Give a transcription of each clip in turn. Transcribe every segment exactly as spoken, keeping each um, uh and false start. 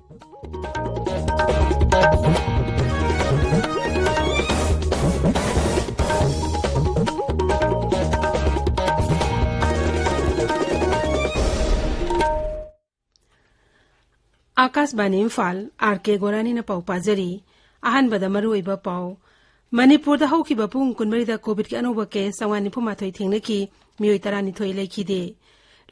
ꯑꯥꯀꯥꯁꯕꯥꯅꯤ Imphal, R ꯀꯦ ꯒꯣꯔꯥꯅꯤꯅ ꯄꯥꯎ ꯄꯥꯖꯔꯤ꯫ ꯑꯍꯥꯟꯕꯗ ꯃꯔꯨꯑꯣꯏꯕ ꯄꯥꯎ꯫ ꯃꯅꯤꯄꯨꯔꯗ ꯍꯧꯈꯤꯕ ꯄꯨꯡ ꯀꯨꯟꯃꯔꯤꯗ ꯀꯣꯚꯤꯗꯀꯤ ꯑꯅꯧꯕ ꯀꯦꯁ ꯆꯥꯝꯃꯉꯥ ꯅꯤꯐꯨ ꯃꯥꯊꯣꯏ ꯊꯦꯡꯅꯈꯤ, ꯃꯤꯑꯣꯏ ꯇꯔꯥꯅꯤꯊꯣꯏ ꯂꯩꯈꯤꯗꯦ꯫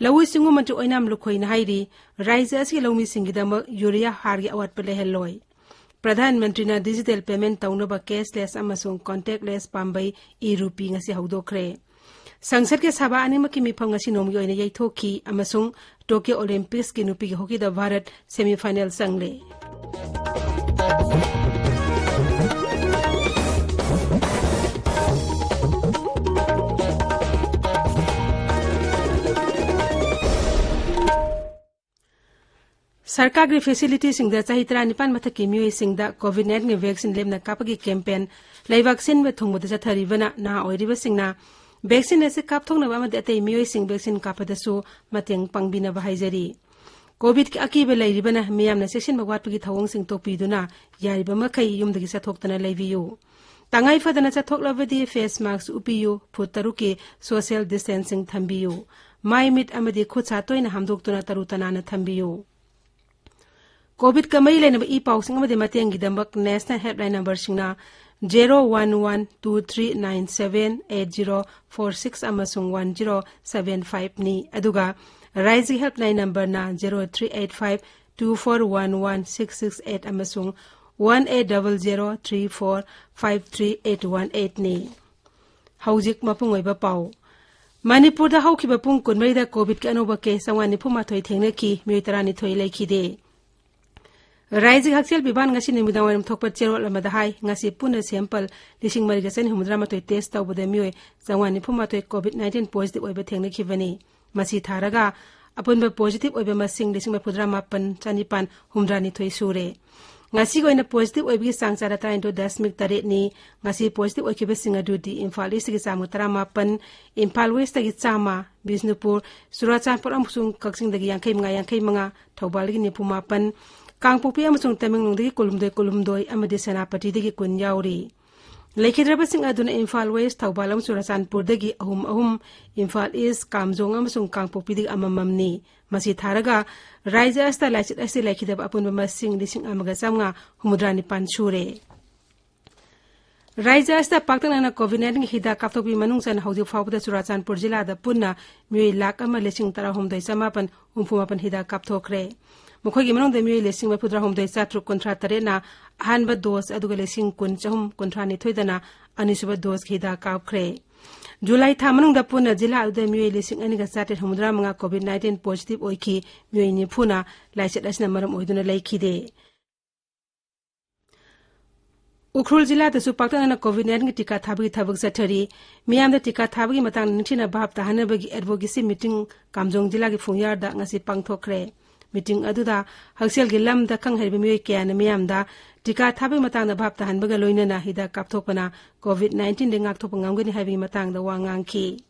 ꯂꯧꯎ ꯁꯤꯡꯎ ꯃꯟꯇ꯭ꯔꯤ ꯑꯣꯏꯅꯥꯝ ꯂꯨꯈꯣꯏꯅ ꯍꯥꯏꯔꯤ, ꯔꯥꯖ꯭ꯌ ꯑꯁꯤꯒꯤ ꯂꯧꯃꯤꯁꯤꯡꯒꯤꯗꯃꯛ ꯌꯨꯔꯤꯌꯥ ꯍꯥꯔꯒꯤ ꯑꯋꯥꯠꯄ ꯂꯩꯍꯜꯂꯣꯏ꯫ ꯄ꯭ꯔꯙꯥꯟ ꯃꯟꯇ꯭ꯔꯤꯅ ꯗꯤꯖꯤꯇꯦꯜ ꯄꯦꯃꯦꯟ ꯇꯧꯅꯕ ꯀꯦꯁꯂꯦꯁ ꯑꯃꯁꯨꯡ ꯀꯣꯟꯇꯦꯛꯂꯦꯁ ꯄꯥꯝꯕꯩ ꯏ ꯔꯨꯄꯤ ꯉꯁꯤ ꯍꯧꯗꯣꯛꯈ꯭ꯔꯦ꯫ ꯁꯪꯁꯠꯀꯤ ꯁꯚꯥ ꯑꯅꯤꯃꯛꯀꯤ ꯃꯤꯐꯝ ꯉꯁꯤ ꯅꯣꯡꯃꯒꯤ ꯑꯣꯏꯅ ꯌꯩꯊꯣꯛꯈꯤ ꯑꯃꯁꯨꯡ ꯇꯣꯀꯤꯌꯣ ꯑꯣꯂꯤꯝꯄꯤꯛꯁꯀꯤ ꯅꯨꯄꯤꯒꯤ ꯍꯣꯀꯤꯗ ꯚꯥꯔꯠ ꯁꯦꯃꯤꯐꯥꯏꯅꯦꯜ ꯆꯪꯂꯦ꯫ ꯁꯔꯀꯥꯔꯒꯤ ꯐꯦꯁꯤꯂꯤꯇꯤꯁꯤꯡꯗ ꯆꯍꯤ ꯇꯔꯥꯅꯤꯄꯥꯟ ꯃꯊꯛꯀꯤ ꯃꯤꯑꯣꯏꯁꯤꯡꯗ ꯀꯣꯚꯤꯗ ꯅꯥꯏꯟꯇꯤꯟꯒꯤ ꯚꯦꯛꯁꯤꯟ ꯂꯦꯞꯅ ꯀꯥꯞꯄꯒꯤ ꯀꯦꯝꯄꯦꯟ ꯂꯩꯕꯥꯛ ꯁꯤꯟꯕ ꯊꯨꯡꯕꯗ ꯆꯠꯊꯔꯤꯕꯅ ꯅꯍꯥ ꯑꯣꯏꯔꯤꯕꯁꯤꯡꯅ ꯚꯦꯛꯁꯤꯟ ꯑꯁꯤ ꯀꯥꯞꯊꯣꯛꯅꯕ ꯑꯃꯗꯤ ꯑꯇꯩ ꯃꯤꯑꯣꯏꯁꯤꯡ ꯚꯦꯛꯁꯤꯟ ꯀꯥꯞꯄꯗꯁꯨ ꯃꯇꯦꯡ ꯄꯥꯡꯕꯤꯅꯕ ꯍꯥꯏꯖꯔꯤ꯫ ꯀꯣꯚꯤꯗꯀꯤ ꯑꯀꯤꯕ ꯂꯩꯔꯤꯕꯅ ꯃꯤꯌꯥꯝꯅ ꯆꯦꯛꯁꯤꯟꯕ ꯋꯥꯠꯄꯒꯤ ꯊꯧꯑꯣꯡꯁꯤꯡ ꯇꯣꯛꯄꯤꯗꯨꯅ ꯌꯥꯔꯤꯕ ꯃꯈꯩ ꯌꯨꯝꯗꯒꯤ ꯆꯠꯊꯣꯛꯇꯅ ꯂꯩꯕꯤꯌꯨ꯫ ꯇꯉꯥꯏ ꯐꯗꯅ ꯆꯠꯊꯣꯛꯂꯕꯗꯤ ꯐꯦꯁ ꯃꯥꯁꯛ ꯎꯞꯄꯤꯌꯨ, ꯐꯨꯠ ꯇꯔꯨꯛꯀꯤ ꯁꯣꯁꯤꯌꯦꯜ ꯗꯤꯁꯇꯦꯟꯁꯤꯡ ꯊꯝꯕꯤꯌꯨ, ꯃꯥꯏ ꯃꯤꯠ ꯑꯃꯗꯤ ꯈꯨꯠ ꯁꯥ ꯇꯣꯏꯅ ꯍꯥꯝꯗꯣꯛꯇꯨꯅ ꯇꯔꯨ ꯇꯅꯥꯟꯅ ꯊꯝꯕꯤꯌꯨ꯫ ꯀꯣꯚꯤꯗꯀ ꯃꯔꯤ ꯂꯩꯅꯕ ꯏ ꯄꯥꯎꯁꯤꯡ ꯑꯃꯗꯤ ꯃꯇꯦꯡꯒꯤꯗꯃꯛ ꯅꯦꯁꯅꯦꯜ ꯍꯦꯜꯞꯂꯥꯏꯟ ꯅꯝꯕꯔꯁꯤꯡꯅ zero one one two three nine seven eight zero four six ꯑꯃꯁꯨꯡ ꯋꯥꯟ ꯖꯤꯔꯣ ꯁꯚꯦꯟ ꯐꯥꯏꯚꯅꯤ, ꯑꯗꯨꯒ ꯔꯥꯏꯖ꯭ꯌꯒꯤ ꯍꯦꯜꯞꯂꯥꯏꯟ ꯅꯝꯕꯔꯅ zero three eight five two four one one six six eight ꯑꯃꯁꯨꯡ one eight double zero three four five three eight one ꯑꯩꯠꯅꯤ꯫ ꯍꯧꯖꯤꯛ ꯃꯄꯨꯡ ꯑꯣꯏꯕ ꯄꯥꯎ꯫ ꯃꯅꯤꯄꯨꯔꯗ ꯍꯧꯈꯤꯕ ꯄꯨꯡ ꯀꯨꯟꯃꯔꯤꯗ ꯀꯣꯚꯤꯗꯀꯤ ꯑꯅꯧꯕ ꯀꯦꯁ ꯆꯥꯝꯃꯉꯥ ꯅꯤꯐꯨ ꯃꯥꯊꯣꯏ ꯊꯦꯡꯅꯈꯤ, ꯃꯤꯑꯣꯏ ꯇꯔꯥꯅꯤꯊꯣꯏ ꯂꯩꯈꯤꯗꯦ꯫ ꯔꯥꯏꯖ꯭ꯌꯒꯤ ꯍꯛꯁꯦꯜ ꯄꯤꯕꯥꯟ ꯉꯁꯤ ꯅꯨꯃꯤꯗꯥꯡꯋꯥꯏꯔꯝ ꯊꯣꯛꯄ ꯆꯦꯔꯣꯜ ꯑꯃꯗ ꯍꯥꯏ, ꯉꯁꯤ ꯄꯨꯟꯅ ꯁꯦꯝꯄꯜ ꯂꯤꯁꯤꯡ ꯃꯔꯤꯒ ꯆꯅꯤ ꯍꯨꯝꯐꯨꯇꯔꯥ ꯃꯥꯊꯣꯏ ꯇꯦꯁ ꯇꯧꯕꯗ ꯃꯤꯑꯣꯏ ꯆꯥꯝꯃꯉꯥ ꯅꯤꯐꯨ ꯃꯥꯊꯣꯏ ꯀꯣꯚꯤꯗ ꯅꯥꯏꯟꯇꯤꯟ ꯄꯣꯖꯤꯇꯤꯚ ꯑꯣꯏꯕ ꯊꯦꯡꯅꯈꯤꯕꯅꯤ꯫ ꯃꯁꯤ ꯊꯥꯔꯒ ꯑꯄꯨꯟꯕ ꯄꯣꯖꯤꯇꯤꯚ ꯑꯣꯏꯕ ꯃꯁꯤꯡ ꯂꯤꯁꯤꯡ ꯃꯔꯤꯐꯨꯇꯔꯥ ꯃꯥꯄꯟ ꯆꯅꯤꯄꯥꯟ ꯍꯨꯝꯐꯨꯇꯔꯥꯅꯤꯊꯣꯏ ꯁꯨꯔꯦ꯫ ꯉꯁꯤꯒꯤ ꯑꯣꯏꯅ ꯄꯣꯖꯤꯇꯤꯚ ꯑꯣꯏꯕꯒꯤ ꯆꯥꯡ ꯆꯥꯗ ꯇꯔꯥꯅꯤꯊꯣꯏ ꯗꯁꯃꯤꯛ ꯇꯔꯦꯠꯅꯤ꯫ ꯉꯁꯤ ꯄꯣꯖꯤꯇꯤꯚ ꯑꯣꯏꯈꯤꯕꯁꯤꯡ ꯑꯗꯨꯗꯤ ꯏꯝꯐꯥꯜ ꯏꯁꯇꯒꯤ ꯆꯥꯝꯃ ꯇꯔꯥꯃꯥꯄꯟ, ꯏꯝꯐꯥꯜ ꯋꯦꯁꯇꯒꯤ ꯆꯥꯝꯃ, ꯕꯤꯁꯅꯨꯄꯨꯔ, ꯆꯨꯔꯥꯆꯥꯟꯄꯨꯔ ꯑꯃꯁꯨꯡ ꯀꯛꯆꯤꯡꯗꯒꯤ ꯌꯥꯡꯈꯩ ꯃꯉꯥ, ꯌꯥꯡꯈꯩ ꯃꯉꯥ, ꯊꯧꯕꯥꯜꯗꯒꯤ ꯅꯤꯐꯨ ꯃꯥꯄꯟ, ꯀꯥꯡꯄꯣꯛꯄꯤ ꯑꯃꯁꯨꯡ ꯇꯃꯦꯡꯂꯣꯡꯗꯒꯤ ꯀꯨꯟꯍꯨꯝꯗꯣꯏ, ꯀꯨꯟꯍꯨꯝꯗꯣꯏ ꯑꯃꯗꯤ ꯁꯦꯅꯥꯄꯇꯤꯗꯒꯤ ꯀꯨꯟ ꯌꯥꯎꯔꯤ꯫ ꯂꯩꯈꯤꯗ꯭ꯔꯕꯁꯤꯡ ꯑꯗꯨꯅ ꯏꯝꯐꯥꯜ ꯋꯦꯁ, ꯊꯧꯕꯥꯜ ꯑꯃꯁꯨꯡ ꯆꯨꯔꯆꯥꯟꯄꯨꯔꯗꯒꯤ ꯑꯍꯨꯝ ꯑꯍꯨꯝ, ꯏꯝꯐꯥꯜ ꯏꯁ, ꯀꯥꯝꯖꯣꯡ ꯑꯃꯁꯨꯡ ꯀꯥꯡꯄꯣꯛꯄꯤꯗꯒꯤ ꯑꯃꯃꯝꯅꯤ꯫ ꯃꯁꯤ ꯊꯥꯔꯒ ꯔꯥꯖ꯭ꯌ ꯑꯁꯤꯗ ꯂꯥꯏꯆꯠ ꯑꯁꯤ ꯂꯩꯈꯤꯗꯕ ꯑꯄꯨꯟꯕ ꯃꯁꯤꯡ ꯂꯤꯁꯤꯡ ꯑꯃꯒ ꯆꯥꯝꯃꯉꯥ ꯍꯨꯝꯐꯨꯇꯔꯥ ꯅꯤꯄꯥꯟ ꯁꯨꯔꯦ꯫ ꯔꯥꯖ꯭ꯌ ꯑꯁꯤꯗ ꯄꯥꯛꯇꯛꯅꯅ COVID nineteen ꯒꯤ ꯍꯤꯗꯥꯛ ꯀꯥꯞꯊꯣꯛꯄꯒꯤ ꯃꯅꯨꯡ ꯆꯟꯅ ꯍꯧꯖꯤꯛ ꯐꯥꯎꯕꯗ ꯆꯨꯔꯆꯥꯟꯄꯨꯔ ꯖꯤꯂꯥꯗ ꯄꯨꯟꯅ ꯃꯤꯑꯣꯏ ꯂꯥꯈ ꯑꯃ ꯂꯤꯁꯤꯡ ꯇꯔꯥꯍꯨꯝꯗꯣꯏ ꯆꯃꯥꯄꯟ ꯍꯨꯝꯐꯨ ꯃꯥꯄꯟ ꯍꯤꯗꯥꯛ ꯀꯥꯞꯊꯣꯛꯈ꯭ꯔꯦ꯫ ꯃꯈꯣꯏꯒꯤ ꯃꯅꯨꯡꯗ ꯃꯤꯑꯣꯏ ꯂꯤꯁꯤꯡ ꯃꯔꯤꯐꯨꯇꯔꯥꯍꯨꯝꯗꯣꯏ ꯆꯥꯇ꯭ꯔꯨꯛ ꯀꯨꯟꯊ꯭ꯔꯥ ꯇꯔꯦꯠꯅ ꯑꯍꯥꯟꯕ ꯗꯣꯁ, ꯑꯗꯨꯒ ꯂꯤꯁꯤꯡ ꯀꯨꯟ ꯆꯍꯨꯝ ꯀꯨꯟꯊ꯭ꯔꯥ ꯅꯤꯊꯣꯏꯗꯅ ꯑꯅꯤꯁꯨꯕ ꯗꯣꯁꯀꯤ ꯍꯤꯗꯥꯛ ꯀꯥꯞꯈ꯭ꯔꯦ꯫ ꯖꯨꯂꯥꯏ ꯊꯥ ꯃꯅꯨꯡꯗ ꯄꯨꯟꯅ ꯖꯤꯂꯥ ꯑꯗꯨꯗ ꯃꯤꯑꯣꯏ ꯂꯤꯁꯤꯡ ꯑꯅꯤꯒ ꯆꯥꯇ꯭ꯔꯦꯠ ꯍꯨꯝꯐꯨꯇꯔꯥ ꯃꯉꯥ COVID nineteen positive ꯑꯣꯏꯈꯤ, ꯃꯤꯑꯣꯏ ꯅꯤꯐꯨꯅ ꯂꯥꯏꯆꯠ ꯑꯁꯤꯅ ꯃꯔꯝ ꯑꯣꯏꯗꯨꯅ ꯂꯩꯈꯤꯗꯦ꯫ ꯎꯈ꯭ꯔꯨꯜ ꯖꯤꯂꯥꯗꯁꯨ ꯄꯥꯛꯇꯛꯅꯅ COVID nineteen ꯒꯤ ꯇꯤꯀꯥ ꯊꯥꯕꯒꯤ ꯊꯕꯛ ꯆꯠꯊꯔꯤ꯫ ꯃꯤꯌꯥꯝꯗ ꯇꯤꯀꯥ ꯊꯥꯕꯒꯤ ꯃꯇꯥꯡꯗ ꯅꯤꯡꯊꯤꯅ ꯚꯥꯞ ꯇꯥꯍꯟꯅꯕꯒꯤ advocacy meeting ꯀꯥꯝꯖꯣꯡ ꯖꯤꯂꯥꯒꯤ ꯐꯨꯡꯌꯥꯔꯗ ꯉꯁꯤ ꯄꯥꯡꯊꯣꯛꯈ꯭ꯔꯦ꯫ Meeting ꯑꯗꯨꯗ ꯍꯛꯁꯦꯜꯒꯤ ꯂꯝꯗ ꯈꯪ ꯍꯩꯔꯕ ꯃꯤꯑꯣꯏ ꯀꯌꯥꯅ ꯃꯤꯌꯥꯝꯗ ꯇꯤꯀꯥ ꯊꯥꯕꯒꯤ ꯃꯇꯥꯡꯗ ꯚꯥꯞ ꯇꯥꯍꯟꯕꯒ ꯂꯣꯏꯅꯅ ꯍꯤꯗꯥꯛ ꯀꯥꯞꯊꯣꯛꯄꯅ COVID nineteen ꯗꯒꯤ ꯉꯥꯛꯊꯣꯛꯄ ꯉꯝꯒꯅꯤ ꯍꯥꯏꯕꯒꯤ ꯃꯇꯥꯡꯗ ꯋꯥ ꯉꯥꯡꯈꯤ꯫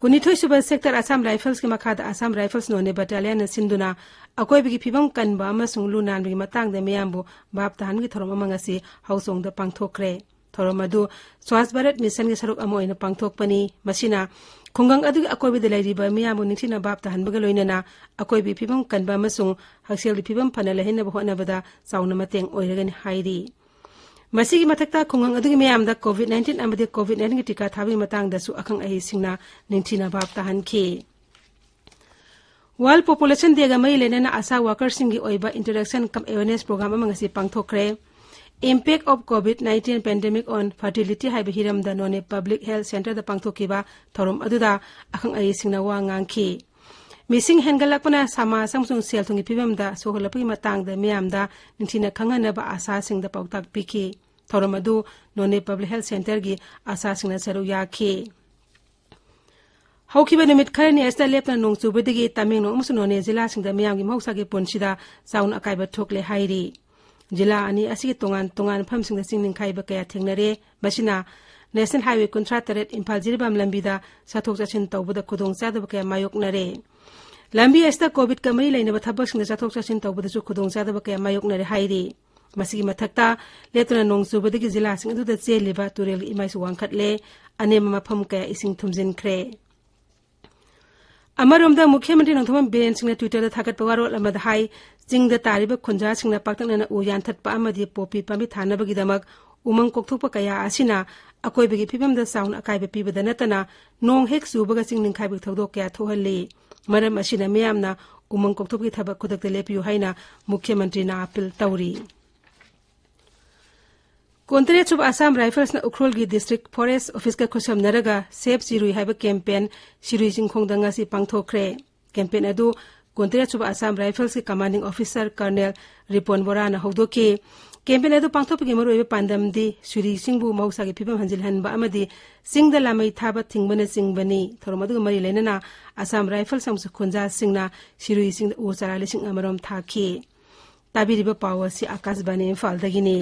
ꯀꯨꯟꯅꯤꯊꯣꯏ ꯁꯨꯕ Sector Assam Rifles ꯀꯤ ꯃꯈꯥꯗ Assam Rifles ꯅꯣꯅꯦ Battalion ꯅ ꯁꯤꯟꯗꯨꯅ ꯑꯀꯣꯏꯕꯒꯤ ꯐꯤꯕꯝ ꯀꯟꯕ ꯑꯃꯁꯨꯡ ꯂꯨ ꯅꯥꯟꯕꯒꯤ ꯃꯇꯥꯡꯗ ꯃꯤꯌꯥꯝꯕꯨ ꯚꯥꯞ ꯇꯥꯍꯟꯕꯒꯤ ꯊꯧꯔꯝ ꯑꯃ ꯉꯁꯤ ꯍꯥꯎꯆꯣꯡꯗ ꯄꯥꯡꯊꯣꯛꯈ꯭ꯔꯦ꯫ ꯊꯧꯔꯝ ꯑꯗꯨ Swachh Bharat Mission ꯒꯤ ꯁꯔꯨꯛ ꯑꯃ ꯑꯣꯏꯅ ꯄꯥꯡꯊꯣꯛꯄꯅꯤ꯫ ꯃꯁꯤꯅ ꯈꯨꯡꯒꯪ ꯑꯗꯨꯒꯤ ꯑꯀꯣꯏꯕꯗ ꯂꯩꯔꯤꯕ ꯃꯤꯌꯥꯝꯕꯨ ꯅꯤꯡꯊꯤꯅ ꯚꯥꯞ ꯇꯥꯍꯟꯕꯒ ꯂꯣꯏꯅꯅ ꯑꯀꯣꯏꯕꯒꯤ ꯐꯤꯕꯝ ꯀꯟꯕ ꯑꯃꯁꯨꯡ ꯍꯛꯁꯦꯜꯒꯤ ꯐꯤꯕꯝ ꯐꯅ ꯂꯩꯍꯟꯅꯕ ꯍꯣꯠꯅꯕꯗ ꯆꯥꯎꯅ ꯃꯇꯦꯡ ꯑꯣꯏꯔꯒꯅꯤ ꯍꯥꯏꯔꯤ꯫ ꯃꯁꯤꯒꯤ ꯃꯊꯛꯇ ꯈꯨꯡꯒꯪ ꯑꯗꯨꯒꯤ ꯃꯤꯌꯥꯝꯗ COVID nineteen ꯑꯃꯗꯤ COVID nineteen ꯒꯤ ꯇꯤꯀꯥ ꯊꯥꯕꯒꯤ ꯃꯇꯥꯡꯗꯁꯨ ꯑꯈꯪ ꯑꯍꯩꯁꯤꯡꯅ ꯅꯤꯡꯊꯤꯅ ꯚꯥꯞ ꯇꯥꯍꯟꯈꯤ꯫ World Population Day ꯒ ꯃꯔꯤ ꯂꯩꯅꯅ ASHA worker ꯁꯤꯡꯒꯤ ꯑꯣꯏꯕ interaction cum awareness program ꯑꯃ ꯉꯁꯤ ꯄꯥꯡꯊꯣꯛꯈ꯭ꯔꯦ꯫ Impact of COVID nineteen pandemic on fertility ꯍꯥꯏꯕ ꯍꯤꯔꯝꯗ ꯅꯣꯅꯦ Public Health Center ꯗ ꯄꯥꯡꯊꯣꯛꯈꯤꯕ ꯊꯧꯔꯝ ꯑꯗꯨꯗ ꯑꯈꯪ ꯑꯍꯩꯁꯤꯡꯅ ꯋꯥ ꯉꯥꯡꯈꯤ꯫ ꯃꯤꯁꯤꯡ ꯍꯦꯟꯒꯠꯂꯛꯄꯅ ꯁꯃꯥꯖ ꯑꯃꯁꯨꯡ ꯁꯦꯜ ꯊꯨꯝꯒꯤ ꯐꯤꯕꯝꯗ ꯁꯣꯛꯍꯜꯂꯛꯄꯒꯤ ꯃꯇꯥꯡꯗ ꯃꯤꯌꯥꯝꯗ ꯅꯤꯡꯊꯤꯅ ꯈꯪꯍꯟꯅꯕ ASHA ꯁꯤꯡꯗ ꯄꯥꯎꯇꯥꯛ ꯄꯤꯈꯤ꯫ ꯊꯧꯔꯝ ꯑꯗꯨ ꯅꯣꯅꯦ Public Health Center ꯒꯤ ASHA ꯁꯤꯡꯅ ꯁꯔꯨꯛ ꯌꯥꯈꯤ꯫ ꯍꯧꯈꯤꯕ ꯅꯨꯃꯤꯠ ꯈꯔꯅꯤ ꯑꯁꯤꯗ ꯂꯦꯞꯇꯅ ꯅꯣꯡ ꯆꯨꯕꯗꯒꯤ ꯇꯃꯦꯡꯂꯣꯡ ꯑꯃꯁꯨꯡ ꯅꯣꯅꯦ ꯖꯤꯂꯥꯁꯤꯡꯗ ꯃꯤꯌꯥꯝꯒꯤ ꯃꯍꯧꯁꯥꯒꯤ ꯄꯨꯟꯁꯤꯗ ꯆꯥꯎꯅ ꯑꯀꯥꯏꯕ ꯊꯣꯛꯂꯦ ꯍꯥꯏꯔꯤ꯫ ꯖꯤꯂꯥ ꯑꯅꯤ ꯑꯁꯤꯒꯤ ꯇꯣꯉꯥꯟ ꯇꯣꯉꯥꯟꯕ ꯃꯐꯝꯁꯤꯡꯗ ꯆꯤꯡ ꯅꯤꯡꯈꯥꯏꯕ ꯀꯌꯥ ꯊꯦꯡꯅꯔꯦ꯫ ꯃꯁꯤꯅ National Highway ꯀꯨꯟꯊ꯭ꯔꯥ ꯇꯔꯦꯠ ꯏꯝꯐꯥꯜ ꯖꯤꯔꯤꯕꯥꯝ ꯂꯝꯕꯤꯗ ꯆꯠꯊꯣꯛ ꯆꯠꯁꯤꯟ ꯇꯧꯕꯗ ꯈꯨꯗꯣꯡꯆꯥꯗꯕ ꯀꯌꯥ ꯃꯥꯌꯣꯛꯅꯔꯦ꯫ ꯂꯝꯕꯤ ꯑꯁꯤꯗ ꯀꯣꯚꯤꯗꯀ ꯃꯔꯤ ꯂꯩꯅꯕ ꯊꯕꯛꯁꯤꯡꯗ ꯆꯠꯊꯣꯛ ꯆꯠꯁꯤꯟ ꯇꯧꯕꯗꯁꯨ ꯈꯨꯗꯣꯡꯆꯥꯗꯕ ꯀꯌꯥ ꯃꯥꯌꯣꯛꯅꯔꯦ ꯍꯥꯏꯔꯤ꯫ ꯃꯁꯤꯒꯤ ꯃꯊꯛꯇ, ꯂꯦꯞꯇꯅ ꯅꯣꯡ ꯆꯨꯕꯗꯒꯤ ꯖꯤꯂꯥꯁꯤꯡ ꯑꯗꯨꯗ ꯆꯦꯜꯂꯤꯕ ꯇꯨꯔꯦꯜꯒꯤ ꯏꯃꯥꯏꯁꯨ ꯋꯥꯡꯈꯠꯂꯦ, ꯑꯅꯦꯝꯕ ꯃꯐꯝ ꯀꯌꯥ ꯏꯁꯤꯡ ꯊꯨꯝꯖꯤꯟꯈ꯭ꯔꯦ꯫ ꯑꯃꯔꯣꯝꯗ, ꯃꯨꯈ꯭ꯌ ꯃꯟꯇ꯭ꯔꯤ ꯅꯣꯡꯊꯣꯝꯕꯝ ꯕꯤꯔꯦꯟ ꯁꯤꯡꯅ Twitter-ꯗ ꯊꯥꯒꯠꯄ ꯋꯥꯔꯣꯜ ꯑꯃꯗ ꯍꯥꯏ, ꯆꯤꯡꯗ ꯇꯥꯔꯤꯕ ꯈꯨꯟꯖꯥꯁꯤꯡꯅ ꯄꯥꯛꯇꯛꯅꯅ ꯎ ꯌꯥꯟꯊꯠꯄ ꯑꯃꯗꯤ ꯄꯣꯄꯤ ꯄꯥꯝꯕꯤ ꯊꯥꯅꯕꯒꯤꯗꯃꯛ ꯎꯃꯪ ꯀꯣꯛꯊꯣꯛꯄ ꯀꯌꯥ ꯑꯁꯤꯅ ꯑꯀꯣꯏꯕꯒꯤ ꯐꯤꯕꯝꯗ ꯆꯥꯎꯅ ꯑꯀꯥꯏꯕ ꯄꯤꯕꯗ ꯅꯠꯇꯅ, ꯅꯣꯡ ꯍꯦꯛ ꯆꯨꯕꯒ ꯆꯤꯡ ꯅꯤꯡꯈꯥꯏꯕꯒꯤ ꯊꯧꯗꯣꯛ ꯀꯌꯥ ꯊꯣꯛꯍꯜꯂꯤ꯫ ꯃꯔꯝ ꯑꯁꯤꯅ ꯃꯤꯌꯥꯝꯅ ꯎꯃꯪ ꯀꯣꯛꯊꯣꯛꯄꯒꯤ ꯊꯕꯛ ꯈꯨꯗꯛꯇ ꯂꯦꯞꯄꯤꯌꯨ ꯍꯥꯏꯅ ꯃꯨꯈ꯭ꯌ ꯃꯟꯇ꯭ꯔꯤꯅ ꯑꯥꯄꯤꯜ ꯇꯧꯔꯤ꯫ ꯀꯨꯟꯇꯔꯦꯠ ꯁꯨꯕ ꯑꯁꯥꯝ ꯔꯥꯏꯐꯜꯁꯅ ꯎꯈ꯭ꯔꯨꯜꯒꯤ ꯗꯤꯁꯇ꯭ꯔꯤꯛ ꯐꯣꯔꯦꯁ ꯑꯣꯐꯤꯁꯀ ꯈꯨꯠꯁꯝꯅꯔꯒ ꯁꯦꯞ ꯆꯤꯔꯨꯏ ꯍꯥꯏꯕ ꯀꯦꯝꯄꯦꯟ ꯁꯤꯔꯨꯏ ꯆꯤꯡꯈꯣꯡꯗ ꯉꯁꯤ ꯄꯥꯡꯊꯣꯛꯈ꯭ꯔꯦ꯫ ꯀꯦꯝꯄꯦꯟ ꯑꯗꯨ ꯀꯨꯟꯇꯔꯦꯠ ꯁꯨꯕ ꯑꯁꯥꯝ ꯔꯥꯏꯐꯜꯁꯀꯤ ꯀꯃꯥꯟꯗꯤꯡ ꯑꯣꯐꯤꯁꯥꯔ ꯀꯔꯅꯦꯜ ꯔꯤꯄꯣꯟ ꯕꯣꯔꯥꯅ ꯍꯧꯗꯣꯛꯈꯤ꯫ ꯀꯦꯝꯄꯦꯟ ꯑꯗꯨ ꯄꯥꯡꯊꯣꯛꯄꯒꯤ ꯃꯔꯨꯑꯣꯏꯕ ꯄꯥꯟꯗꯝꯗꯤ ꯁꯤꯔꯨꯏ ꯆꯤꯡꯕꯨ ꯃꯍꯧꯁꯥꯒꯤ ꯐꯤꯕꯝ ꯍꯟꯖꯤꯜꯍꯟꯕ ꯑꯃꯗꯤ ꯆꯤꯡꯗ ꯂꯥꯃꯩ ꯊꯥꯕ ꯊꯤꯡꯕꯅꯆꯤꯡꯕꯅꯤ꯫ ꯊꯧꯔꯝ ꯑꯗꯨꯒ ꯃꯔꯤ ꯂꯩꯅꯅ ꯑꯁꯥꯝ ꯔꯥꯏꯐꯜꯁ ꯑꯃꯁꯨꯡ ꯈꯨꯟꯖꯥꯁꯤꯡꯅ ꯁꯤꯔꯨꯏ ꯆꯤꯡꯗ ꯎ ꯆꯥꯔꯥ ꯂꯤꯁꯤꯡ ꯑꯃꯔꯣꯝ ꯊꯥꯈꯤ꯫ ꯇꯥꯕꯤꯔꯤꯕ ꯄꯥꯎ ꯑꯁꯤ ꯑꯥꯀꯥꯁꯕꯥꯅꯤ ꯏꯝꯐꯥꯜꯗꯒꯤꯅꯤ꯫